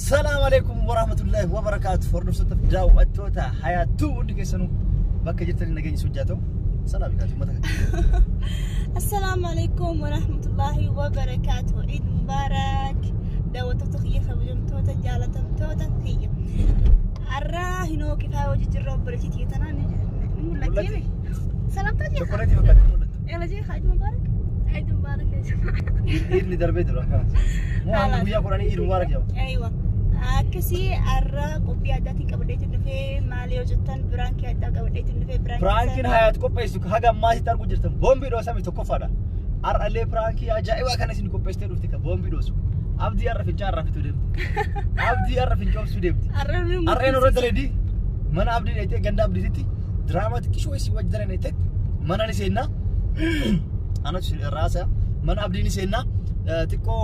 Salaamu alaikum warahmatullahi wabarakaatu. Hordoftoota fi daawwattoota Hayaattuu hundi keessanuu bakka jirtanii nageenya isin hojjaa ta'u. Salaam kaatu uummata kana. Assalaamu alaikum warahmatullahi wabarakaatu. Eid Mubarak. Daawwattoota kiyya kabajamtoota jaalatamtoota kiyya. Har'a hinoo kifaa hojii jirra obboleettii tiyya tanaa ni mul'atti. Salaamtaa jee. Chokkoleetii fakkaatti mul'attu. Yala jee Eid Mubarak. Eid Mubarak ya jamaa. Iidni darbee jira akkanas. Moo hanga guyyaa 10 Eid Mubarak jedhama. Aywa. Akkasii har'a qophii addaatiin qabadheetiin dhufee maali yoo jettan biraankii addaa qabadheetiin dhufee biraankii. Piraankiin Hayaat qopheessu haga ammaasitti arguu jirtan boombii dhoosame tokkoffaadha. Har'allee piraankii ajaa'ibaa kana isin qopheessitee dhufte kan boombii dhoosu. Abdii har'a fincaan raffituu deemti. Abdii har'a fincoomsuu deemti. Har'a nu Har'een irra daleedii mana Abdii dheetee ganda Abdiititti diraamaa xiqqishoo isii wajji dalan dheetee mana ni seennaa. Anatu raasa mana Abdii ni seennaa. Xiqqoo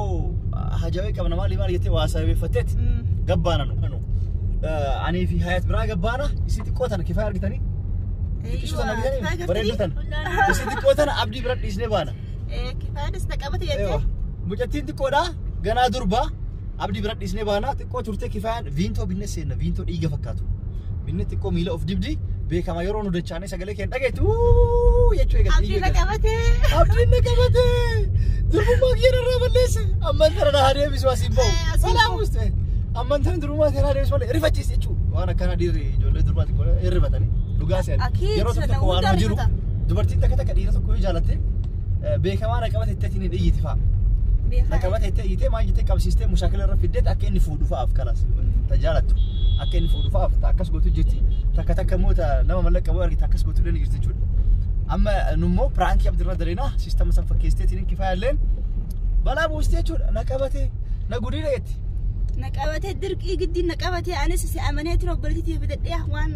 hajaawee qabna maali maali jettee waa sababeeffatteeti gabbaana nu. Anii fi Hayaat biraa gabbaana isii xiqqoo tana kifaa argitanii. Xiqqishoo tana argitanii bareedduu tana. Isii xiqqoo tana Abdii bira dhiisnee baana. Kifaanis na qabate jettee. Mucattiin xiqqoodha ganaa durbaa Abdii bira dhiisnee baana xiqqoo turtee kifaayaan viintoo binne seenna viintoo dhiiga fakkaatu. Binne xiqqoo miila of dibdi beekama yeroo nu dachaanee sagalee keenya dhageetti jechuu eegalte. Abdii na qabate. Abdiin na qabate durbummaa kiyya irraa balleesse amman tana na haa deebisu asiin bahu. Balaa buuste amman tana durbummaa kiyya na deebisu malee rifachiise jechuudha. Waan akkana dhiirri ijoollee durbaa xiqqoo hirribatanii dhugaa se'an. Yeroo tokko tokko waan jiru dubartiin takka takka dhiira tokko yoo jaalatte beekamaa na qabate ittiin hin iyyiti fa'a. Na qabate itti iyyitee maal jettee qabsiistee mushaakila irra fiddeet akka inni fuudhu fa'aaf kalaas ta jaalattu akka inni fuudhu fa'aaf ta akkas gootu jirti takka takka immoo ta nama mallaqa qabu argite akkas gootu illee ni jirti jechuudha. Amma nummoo piraankii Abdirraa Dareenaa siistama san fakkeessiteetiin kifaayalleen balaa buustee jechuudha na qabate na gudiidha jetti. Na qabatee dirqii giddiin na qabatee anis si amanee ture obboleettii tiyya fidadhee waan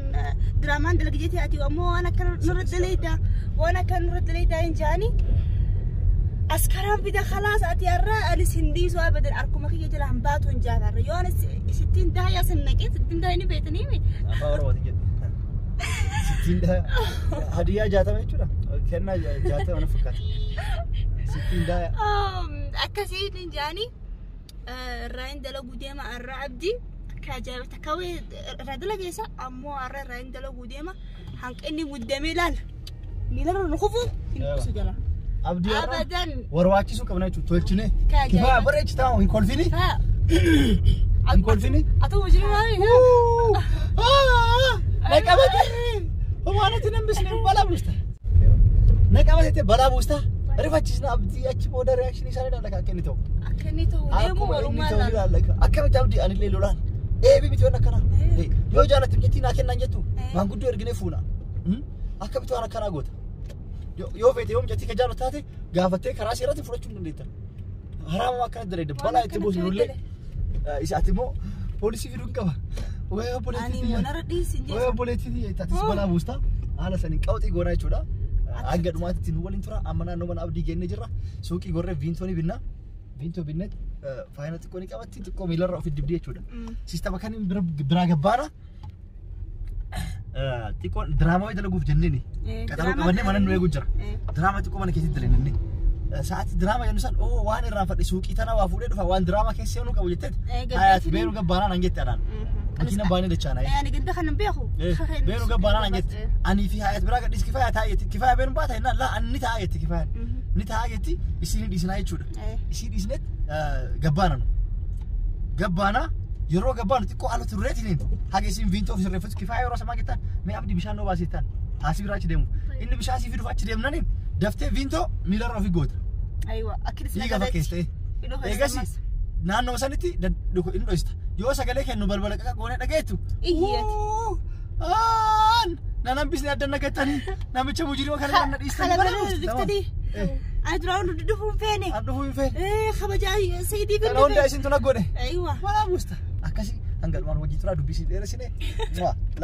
diraamaan dalage jettee ati ammoo waan akka nurra daleeyda waan akka nurra daleeyda hin jaani. Askaraan fida khalaas ati har'a anis hin dhiisu abadan arkuma kiyya jala hin baatu hin jaan har'a yoo anis sittiin daayaa sin naqee sittiin daaya ni beektanii mi? Afaan Oromootiin jedhe. Sittiin daaya hadiyyaa 60 jechuudha. Kennaa 60 na fakkaata. Sittiin daaya. Akkasii hin jaani irraa hin dalaguu deema har'a Abdii akka ajaa'iba takka wayii irraa dalageessa ammoo har'a irraa hin dalaguu deema hanqinni muddamee ilaala miilarra nu kufu hin ibsu jala. Abdii har'a Abadan. warwaachisuu qabna jechuudha tolchine. Ka ajaa'iba. Kifaa bareechi taa'u hin kolfini. Haa. Hin kolfini. Atuu mujrimaa miti. Na qabate. Homaanatti nan bisne balaa buusta. Na qabate balaa buusta. Rifachiisna Abdii achi booda reakshinii isaanii ilaalla akka inni ta'u. Akka inni ta'u deemu Akkuma inni walummaa ta'u ilaalla. ilaalla. Akkamitti Abdii anillee lolaan. Eebii miti waan akkanaa. Yoo jaalatte mucattii naa kennaan jettu maanguddoo erginee fuuna. Akkamitti waan akkanaa goota? Yoo feete yoo mucattii ka jaalatu taate gaafattee karaa seeraatiin fudhachuu hin dandeetta. Haraama akkanatti dalagde balaa itti buusnu nullee. Isa ati immoo poolisii fiduu hin qaba. Wayii obboleettii Ani tiyya. immoo narra dhiisi hin Wayii jeesu. obboleettii tiyya atis balaa buusta. Haala saniin qawxii goonaa jechuudha. Hanga dhumaatti nu waliin tura. Amma naannoo mana Abdii geennee jirra. Suuqii gorree viintoo ni binna. Viintoo binnee faayina xiqqoo ni qabatti xiqqoo miilarra ofi dibdee jechuudha. Siistama kan biraa gabbaana. Xiqqoo diraamaa wayii dalaguuf jenneeni. Qaxaroo qabannee mana nu eeguu jira. Diraamaa xiqqoo mana keessatti dalagna. Sa'aatii diraamaa jennu san oo waan irraanfadhe suuqii tana waa fuudhee dhufa waan diraamaa keessa seenuu qabu jetteet. Hayaat beenu gabbaanaa naan jette anaan. Makiina baanee dachaanaa. Ani ganda kana hin beeku. Beenu gabbaanaa naan jette. Anii fi Hayaat biraa gadhiis kifaaya taa'e jetti. Kifaaya beenu baata jennaan laa ani ni taa'a jetti kifaayaan. Ni taa'a jetti isii ni dhiisnaa jechuudha. Isii dhiisneet gabbaana nu. Gabbaana yeroo gabbaanu xiqqoo ala turreetiin haga isiin viintoo of sirreeffatu kifaaya yeroo samaa jettaan mee Abdii bishaan noo baasee jettaan haasii biraa achi deemu. Inni bishaan sii fiduuf achi deemnaniin daftee viintoo miilarra ofii goota. Aywa akkinis na Dhiiga qabate. fakkeessitee. Hidhuu Eegasi keessummaas. naannoo sanitti hin dhoysta. Yoo sagalee kennu balbala qaqa goonee dhageettu. Iyyeet. Aan nan hambisne adda nagattanii namicha mujirima kana na dhiistanii Kana bala bira buuste. dhuftanii. Ani duraan dhufuu hin feene. An dhufuu hin feene. Kabajaa sayidii Kana hunda isintu na godhe. Aywa. Balaa buusta. Akkasii hanga dhumaan hojii turaa dubbisii dheeressine.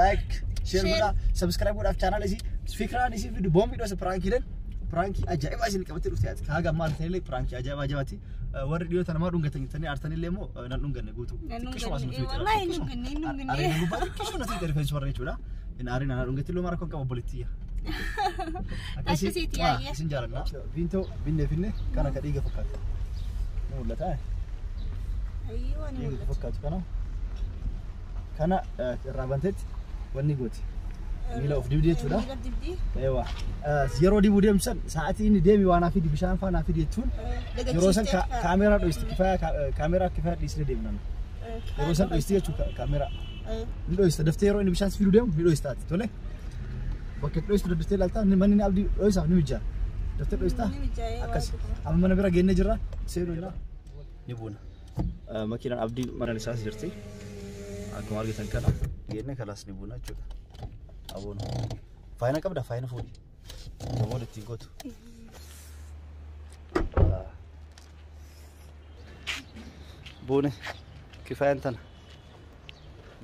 Like, share godhaa, subscribe godhaaf chaanaala isii fikraan isii fidu boombii dhoosa piraankiileen piraankii ajaa'ibaa isin qabattee dhufte ati haga ammaa argitanillee piraankii ajaa'ibaa ajaa'ibaati. Warri dhiyoo tana maa dhungatan jettanii aartanillee immoo nan dhunganne guutuu. Nan Xiqqishuma dhunganne. asuma fiixee Wallaahi hin xiqqishuma. dhunganne, hin dhunganne. Areeda gubbaa xiqqishuma natti fiixee rifeensi warra jechuudha. Hin aariin anaa dhungatti illee mara kan qabu obboleettii. Akkasiiti yaayya. Isin jaalanna. Viintoo binnee finne kan akka dhiiga fakkaatu. Ni mul'ata. Ayyoo ni Dhiiga mul'ata. fakkaatu kana. Kana irraa banteetti wanni gooti. Miila of dibdee jechuudha. Miila dibdii. Eewa. Yeroo dibuu deemsan sa'aatii inni deemi waan hafi bishaan faana hafi jechuun yeroo san kaameeraa dho'isti kifaaya kaameeraa kifaaya dhiisnee deemna. Yeroo san dho'isti jechuudha kaameeraa. Ni dho'ista daftee yeroo inni bishaan si fiduu deemu ni dho'ista ati tole. Bakka itti dho'istu daftee ilaaltaa manni inni abdii dho'isaaf ni mijaa. Daftee dho'istaa akkas. Amma mana bira geennee jirra seenuu illaa. Ni buuna. Makiinaan abdii mana isaas jirti. Akkuma argitan kana geennee kalaas ni buuna jechuudha. Aboon. Faayina qabda faayina fuudhi. Namoonni ittiin gootu. Buune kifaayaan tana.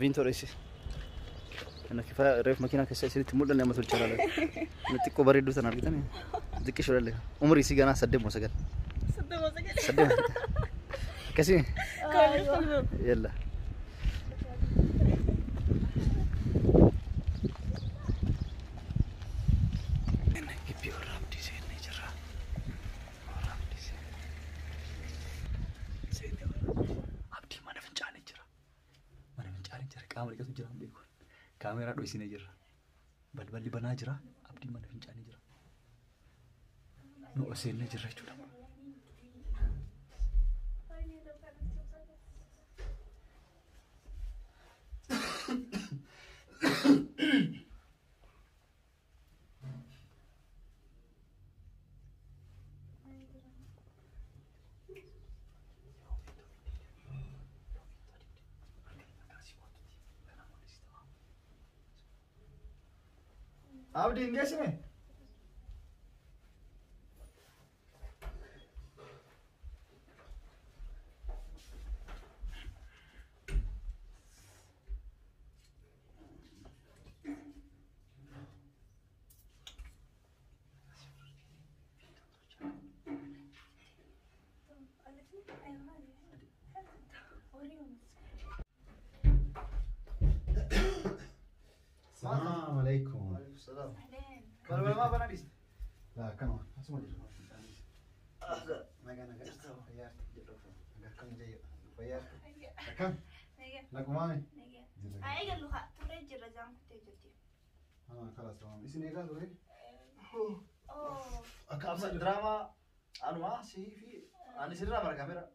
Viintoo dho'isi. Kana kifaaya reef makiinaa keessa isinitti mul'anne amma tolchaa laala. Inni xiqqoo bareedduu tana argitanii? Xiqqishoo lalle. Umrii isii ganaa 8 moo 9? 8 moo 9? 8. Akkasii? Yalla. Gibbii warra abdii seennee jirra. Warra abdii seennee warra abdii mana fincaanii jira. Mana fincaanii jira. Qaama dhiqatu jira hin beeku. Kaameeraa dho'isinee jirra. Balballi banaa jira. Abdiin mana fincaanii jira. Nu ol seennee jirra jechuudha. Abdi hin geessine? السلام عليكم. وعليكم السلام. Balbala maa banaa dhiiste? لا كانوا اسمع ما كان كم جاي فيا كم نقومامي Eegallu haa turree jirra jaan kuttee jirti. اه خلاص تمام اسم ايه قالوا Akka absa diraamaa anumaa sihii fi ani sirraa mara kaameeraa.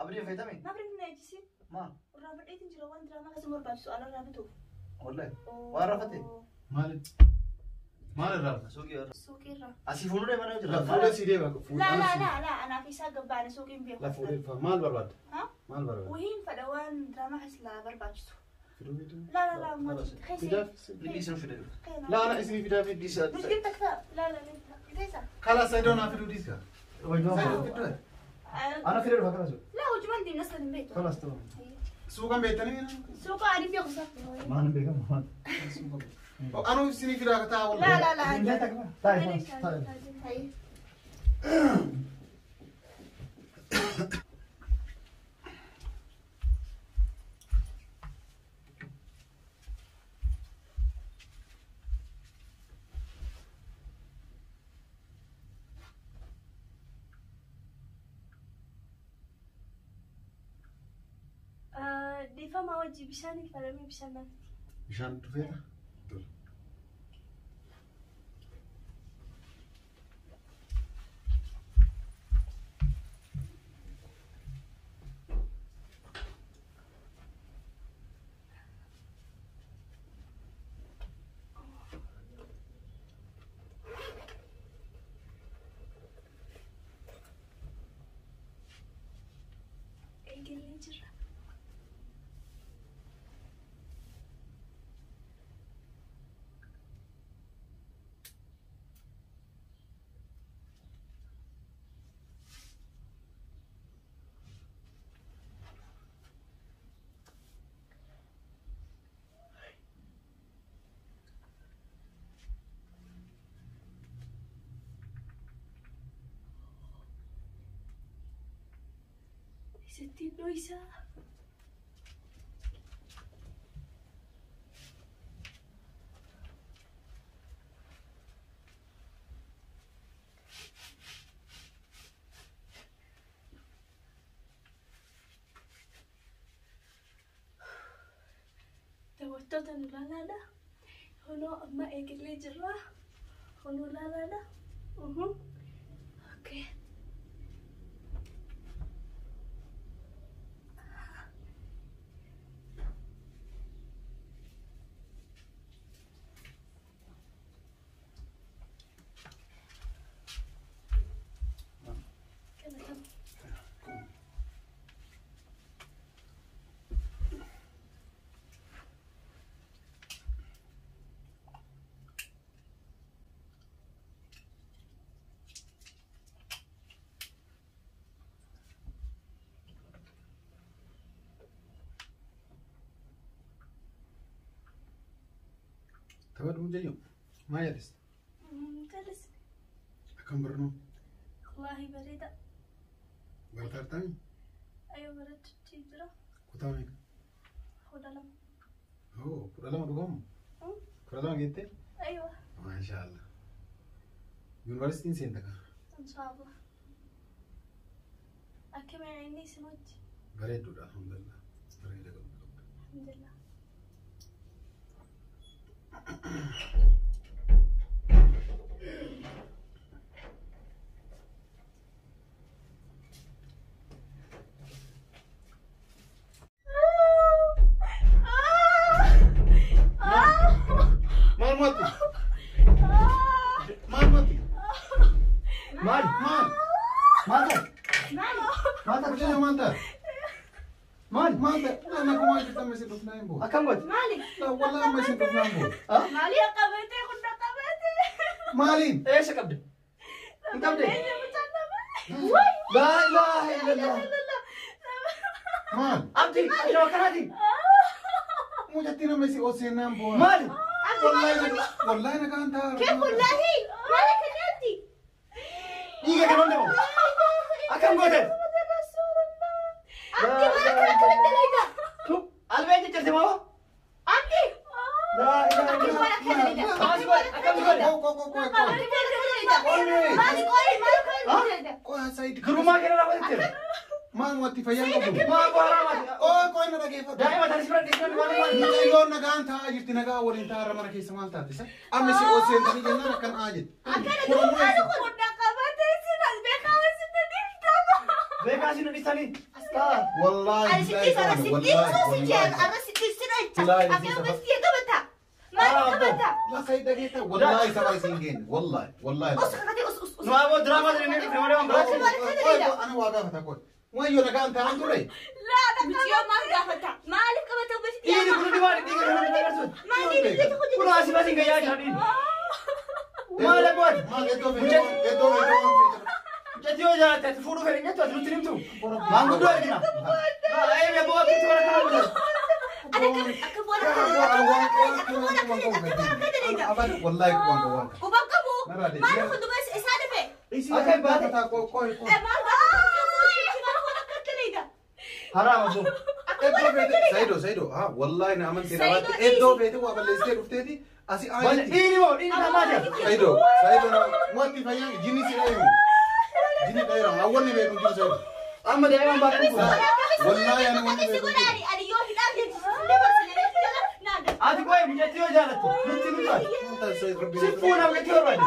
Abdiin fayyadame? Nafri hin eejisin. Maa? Irraa fadheetiin jira waan diraamaa keessa barbaachisu ala irraa bituuf. Wallahi. Waan rafate? مال مال الراب Suuqii irra. Suuqii irraa. Asii fuulduree mana jira. لا فولي سيدي بقى Laa laa laa laa anaaf isaa gabbaane suuqiin beeku. لا فولي مال برباد ها؟ مال برباد Wahiin fedha waan diraamaa keessa laa barbaachisu. فدو لا لا لا ما فدا Dhiisuu fide. لا انا اسمي فدا في Dhiisa. مش جبتك لا لا كيسة خلاص سيدونا فدو ديسكا سيدو فدو Ana fide dhufa kana suuqii. لا وجبان دي نص البيت خلاص تمام. سوقا بيتني سوق عارف يغصب Maan hin beekamu maan. انا اسمي فدا كتا والله لا لا لا Taa'e taa'e. هاي Dhiifama hojii bishaan falamee bishaan naafti. Bishaan dhufeera? Eegalee jirra. Sittiin dho'isaa. Hordoftoota nu laalaadha. Kunoo amma eegalee jirra. Kunoo laalaadha. Okay. Taphadhu mucayyoo maal yaadiste? Jalis. Akkam barnoo? Wallaahi bareeda. Barataa jirtaami? Ayyo barachuutti jira. Kutaa meeqa? 12. Oo 12 dhugamu? 12 geettee? Aywa. Maashaallah. Yuunivarsiitiin seenta kaa? Inshaallah. Akkam inni isin wajji? Bareedduudha alhamdulillah. Bareeda qabdu. Alhamdulillah. Maal mooti? Maal mooti? Maal? Maal? Maal ta'e? Maal ta'e? Mucayyoo maal taate? Maal? Maal ta'e? Laa nagumaa jirtu amma isin dhufnaa hin booda. Akkam goote? Maali? Laa wallaahi amma isin dhufnaa hin booda. Maali? Qabatee hunda qabatee. Maaliin? Eessa qabde? Hin qabde? Laa ilaaha illallah. Maal? Abdi, ati nama akkanaati? Mucattiin amma isin ol seennaan booda. Maali? Wallaahi nagaan ta'a. Kee wallaahi maali kanatti? Dhiiga kan hunda moo? Akkam goote? Abdi maal akkana akkana dalagaa? Albeen ciccirte moo? Abdi! Laa ilaaha Abdi illallah. maal akkana dalagaa? Akkam si godhe? Akkam si godhe? Qoo qoo qoo qoo. Abdi maal akkana dalagaa? Maali qoyi maal akkana dalagaa? Qoo Saayid. Durummaa kee irraa godhatte? Maal mooti fayyaan qabdu? Maal bu'aa maati? Qoo qoo inni dhageeffatu. Daa'ima tanis bira dhiisanii maal maal? Mucayyoon nagaan taa'aa jirti nagaa waliin taa'aa mana keessa maal taate isa? Amma isin ol seentanii jennaan akkan aa jetti. Akkana duruu maali kun? Hunda qabatee sin as beekaa sin dhiftama. Beekaa isin dhiistanii? Wallaahi Ani sitti sana sitti si jeen arra sitti si dhacha. Akkana basti qabata. Maali qabata? La Saayid dhageetta wallaahi saba isin geenne wallaahi wallaahi. Os kakate os os os. Nu aboo diraamaa jedhanii dhufne malee waan biraati. Ana waa gaafata qoy. Mucayyoo nagaan taa'an ture. Mucayyoo maal gaafata? Maaliif qabata basti? Dhiigni kun hundi maali? Dhiiga kan hundi agarsiisu. Maali dhiigni kun? Kun asii basiin gayyaa jira dhiigni. Maal abbooti? Maal iddoo feete iddoo feete waan feete. Mucattii yoo jaallatte ati fuudhuu fedhe jettu ati nutti himtu. Maanguddoo argina. Eebi abboo akkatti bara kana godhan. Akka boona akka boona akka boona akka dalagaa. Wallaahi waan waan. Quban qabu. Maal kun duba isaa dhufe? Akka hin baate. Qoy qoy. Maal gaafata? Maal kun akka dalagaa? Haraam abboo. Iddoo feete Saayidoo Saayidoo haa wallaahi na amantee dhabaatti iddoo feete waa balleessitee dhufteeti asii aayetti. Dhiigni moo dhiigni kan maati? Saayidoo Saayidoo wanti fayyaan jinni si dhayimu. Jinni dhayiram hawwanni beeku jiru Saayidoo. Amma daa'iman baattuu kun. Wallaahi ani wanni beeku jiru. Ati qoy mucattii yoo jaallatte nutti himtu ati. Si fuuna mucattii barbaade.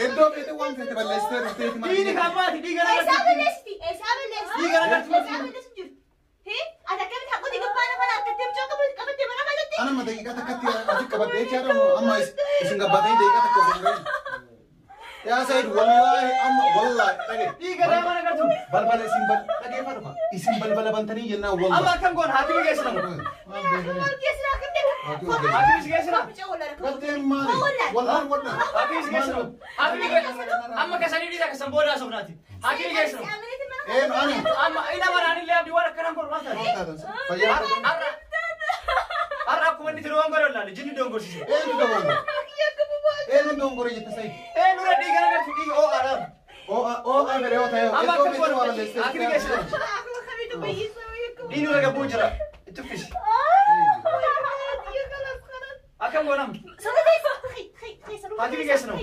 Iddoo feete waan feete balleessitee dhufteeti maal. Dhiigni kan maati? Dhiiga na Eessaa agarsiisu. balleessiti? Eessaa balleessiti? Dhiiga na agarsiisu. Eessaa balleessu jiru? Ati akkamitti haquuti gabbaana kana harkatti himchoo qabattee mana kanatti? Ana ma daqiiqaa takkatti ati qabadhee jechaadha amma isin gabbaatanii daqiiqaa takka osoo hin gahin. Yaa Saayid wallaahi amma wallaahi dhage. Dhiiga daa'ima na agarsiisu. Balbala isin dhageeffadhu fa isin balbala bantanii jennaan Amma wallaahi. akkam goona haakimi geessina. Maal geessina akkamitti? Haakimi si geessina. Galteen maali? Wallaahi wallaahi. Haakimi si geessina. Haakimi geessina. Amma kasanii dhiisa kasan booda haasofnaati. Haakimi geessina. Een ani. Amma ina maraanillee abdii waan akkanaan godhu maal taate? Fayyaa. Har'a har'a akkuma inni tiroon godhu laale jinni dongorsiise. Eenyu dogongore? Eenyu dogongore jette Saayid? Ee nurra dhiiga na agarsiisu dhiiga oo'aadhaan. Oo'a oo'a fedhe yoo ta'e Amma iddoo akkam feete waa goona balleessitee haakimi geessina. Dhiigni nurra gabbuu jira. Itti uffisi. Akkam goonam? Haakimi geessina.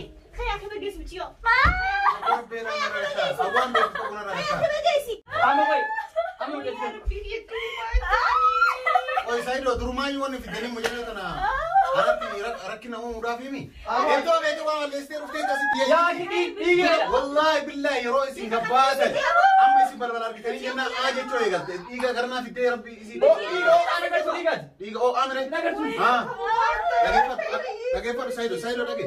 Awwaan beeku tokko narraa dhaqaa. Amma qoy. Amma mucattii. Qoy Qoy durumaayyuu wanni fidanii mucayyoo tana alatti rakkina uumuudhaaf himi. Iddoo beektu waan balleessitee dhuftee asitti Yaa dhiiga. Wallaahi billaahi yeroo isin gabbaatan amma isin balbala argitanii jennaan aa jechuu eegalte dhiiga garanaa fiddee rabbi isin. Dhiiga ho'aa nagartu dhiigaati. Dhiiga ho'aa mire. Nagartu. Haa. Dhageeffadhu Sayido Sayido dhage.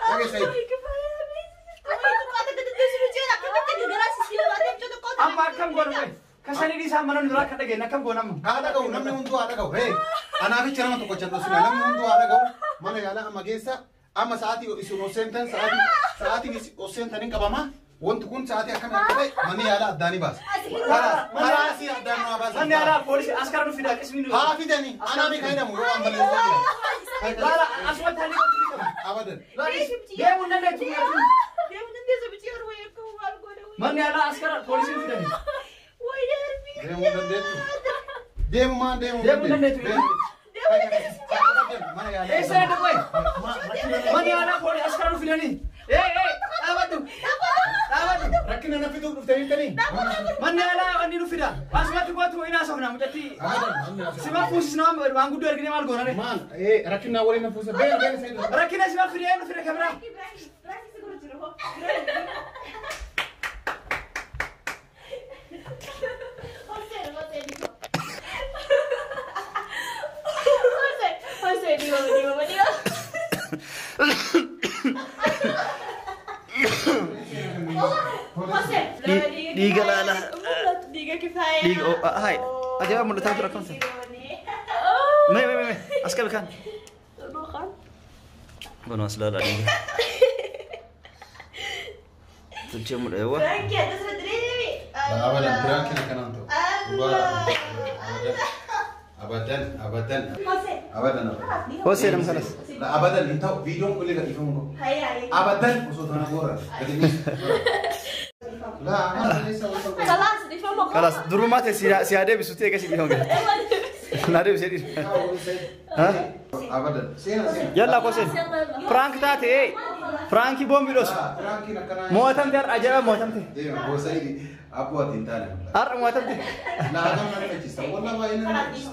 Dhage Sayido. Amma akkam goonu qoy. Kasanii dhiisaa mana nu duraa akka dhageenye akkam goonu amma. Haa dhaga'u namni hunduu haa dhaga'u. Hee anaaficha nama tokko chandosina namni hunduu haa dhaga'u mana yaalaa amma geessa amma sa'aatii isin ol seentan sa'aatiin isin ol seentan hin qabama. Wanti kun sa'aatii akkamii akka ta'e manni yaalaa addaan ni baasa. Karaa asii addaan nu haa baasan. Manni yaalaa poolisii askara nu fidaa qismii nu. Haa fidanii anaa mi kan hidhamu yoo waan balleessaa jira. Laala asumatti haalli gochuu ni qaba. Abadan. Deemuu hin dandeettu. Manni yaalaa askara poolisii nu fidanii. Deemuu hin dandeettu. Deemu maan deemuu Deemuu hin dandeettu. Mana yaalaa. Eessa yaadda qoy? Manni yaalaa poolisii askara nu fidanii. Ee ee dhaabadhu. Dhaabadhu. Rakkina na fiduuf dhuftanii tanii. Manni yaalaa wanni nu fida. Asumatti gootu hin haasofna mucattii. Sima fuusisna waan guddoo erginee maal goonare? Maal rakkina waliin na fuusa beena beena Sayido. Rakkina sima fidee nu fida kabiraa. Dhiiga laala. Dhiiga kifaaya. Dhiiga hai. Ajaa'iba mul'ataa tura akkam ta'e. Mee mee mee as qabi kan. Kun as laala dhiiga. Tolchee mul'ata waa. Abadan piraankiin akkanaan ta'u. Abadan abadan abadan abadan. Hosee nama sanas. Abadan hin ta'u viidiyoon kun illee gadhiifamuu qabu. Abadan osoo tana goora gadi dhiisu. Laa Kalas durumaa ta'e si haa deebisu ta'e akkasii dhiifama galata. Naa deebisee dhiisu. Abadan seena seena. Yalla koseen. Piraank taate piraankii boombii dhoosu. Piraankiin akkanaa. Mo'atamte har'a ajaa'iba mo'atamte. Deema gosa inni abboo ati hin taane. Har'a mo'atamte. Laa akkam na rifachiista wallaa baay'ee na rifachiista.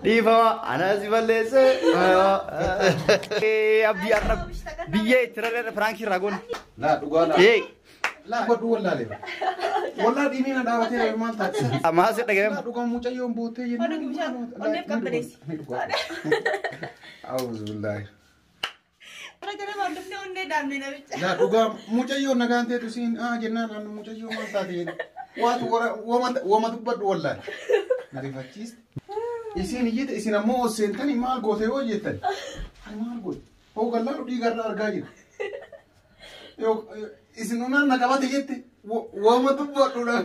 Dhiifama ana si balleesse. Abdii har'a biyyee itti rarra'e piraankii irraa goone. Laa dhugaa laa. Ee Laa godhu wallaalee. Wallaa dhiinii na dhaabatee maal taatisa. maal si dhaga'ame? Laa dhugaa mucayyoon boottee jennaan. Onneef qabbaneessi. Auzu billaahi. Laa Laa dhugaa mucayyoon nagaan teetu siin aa jennaan ani mucayyoo maal taate jedhe. Waatu wama dubbadhu wallaahi. Na rifachiiste. Isin iyyite isin ammoo ol seentanii maal goote yoo jettan. Ani maal goote? Hoo gallaalu dhiigarraa argaa jira. Yoo isin unaan na qabate jette wama dubbadhu dha.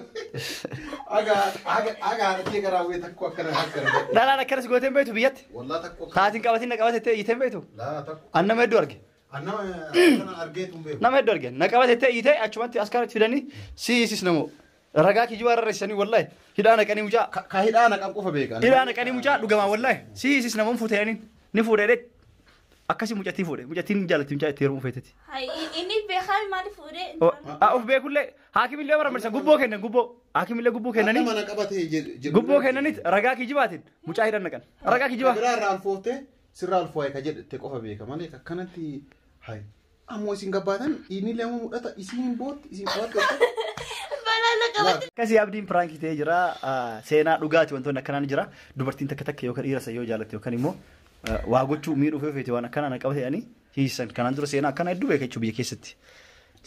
Aga aga aga haadhatee garaa takku akkana akkana. Dhalaan akkanas gooteen beektu biyyatti. Wallaa takku akkana. Taatiin qabatiin na qabate iyyitee beektu. Laa takku. An nama hedduu arge. Annama akkana argeetu hin beeku. Nama hedduu arge. Na qabate iyyitee achumatti askaaratti fidanii siisis namoo. Ragaa kijibaa rarreessanii wallaahi hidhaa naqanii mucaa. Ka hidhaa naqan qofa beeka. Hidhaa naqanii mucaa dhugamaa wallaahi siisis namoon fuute jedhaniin ni fuudhe jedhee akkasii mucattii fuudhe mucattiin jaalatti mucaa itti heerumuu feetetti. Inni beekaa maaliif fuudhee? Of beekullee haakimillee bara gubboo kennan gubboo haakimillee gubboo kennanii Nama na qabate jedhu. gubboo kennaniit ragaa kijibaatiin mucaa hidhan naqan ragaa kijibaa. Biraa irraa alfooftee sirraa alfoo'e ka jedhette qofa beeka malee akkanatti hayi. Ammoo isin gabbaatan inni lama mul'ata isin bootti isin qabatte. Akkasii abdiin piraankii ta'ee jira. Seenaa dhugaati wantoonni akkanaa ni jira. Dubartiin takka takka yookaan dhiira isa yoo jaalatte yookaan immoo waa gochuu miidhuuf yoo feete waan akkanaa na qabate jedhanii hiisan. Kanaan dura seenaa akkanaa hedduu beeka jechuudha biyya keessatti.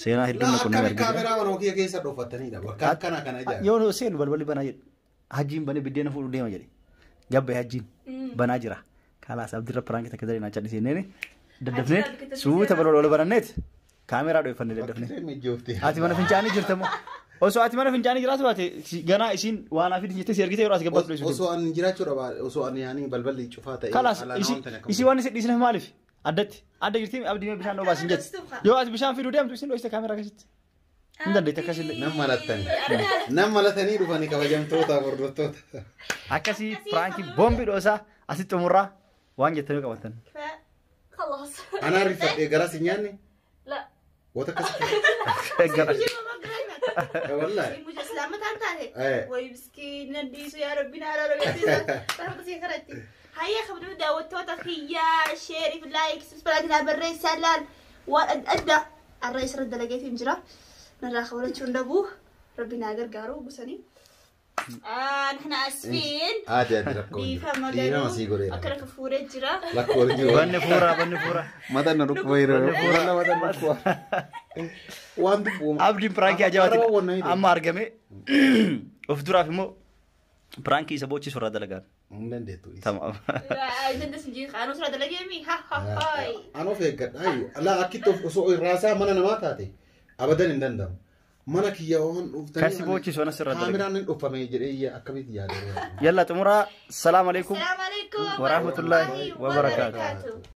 Seenaa hedduu na qunnamee Akkami argina. kaameraa mana kiyya keessa dhoofattanidha. Bakka akkana kana ijaaru. Yoo seenu balballi banaa jedhe. Hajjiin banee biddeena fuudhuu deema jedhe. Gabba hajjiin banaa jira. Kalaas abdirra piraankii takka daree naa callisee daddafnee suuta balbala ol bananneet kaameraa dhoofannee daddafnee. Mijoofte. Ati mana fincaanii jirta moo? Osoo ati mana fincaanii jiraatu baate ganaa isiin waan hafi jettee si ergite yeroo as gabbaatu dho'isu. Osoo ani jiraachuu dhaba osoo ani yaani balballi cufaa ta'e. Kalaas alaa namoonni tan akkam isii waan isin dhiisneef maaliif? Addatti adda jirti abdii bishaan dhoobaas hin jetti. Yoo ati bishaan fiduu deemtu isin dho'iste kaameraa keessatti. Hin dandeetti akkasillee. Nam malatanii. Nam malatanii dhufanii kabajamtoota hordoftoota. Akkasii piraankii boombii dhoosaa asitti xumurraa waan jettanii qabatan. خلاص. Anaa rifadhee garas hin nyaanne لا. wanta akkasitti. Gara. Wallaahi. Islaamata taane. taate. Wayi miskiin nan dhiisu yaa Rabbi na araara beeksisa. Karatti. Hayya kabajamuu daawwattoota kiyyaa share fi like subscribe naa barreessaa laal waan adda addaa arra isirra dalageetiin jira. Narraa kabalachuun dhabuu Rabbi naa gargaaru gusanii. نحن اسفين. Ati ati rakkoo hin jiru. Dhiifama Dhiifama sii garuu godheera. akkana fufuuree jira. Rakkoo hin jiru. Banni fuuraa, banni fuuraa. Mata na dhukkuba yeroo. Mata mata na dhukkuba. Waan dubbu. Abdiin prankii ajaa'ibaatiin amma argame. Of duraaf immoo prankii isa boochisu irraa dalagaan. Hin dandeettu. Tamaam. Dandeessu hin jiru. Anuu sirra dalageemi. Ha ha ha. An of eeggadha. Alaa akkitti of osoo irraasaa mana namaa taate abadan hin danda'amu. Mana kiyya waan dhuftanii. Kasi boochisu anas irraa dalaga. Kaameraan hin dhuffame jedhee akkamitti yaadee. Yalla xumuraa. Salaamu alaikum. السلام عليكم ورحمة الله وبركاته.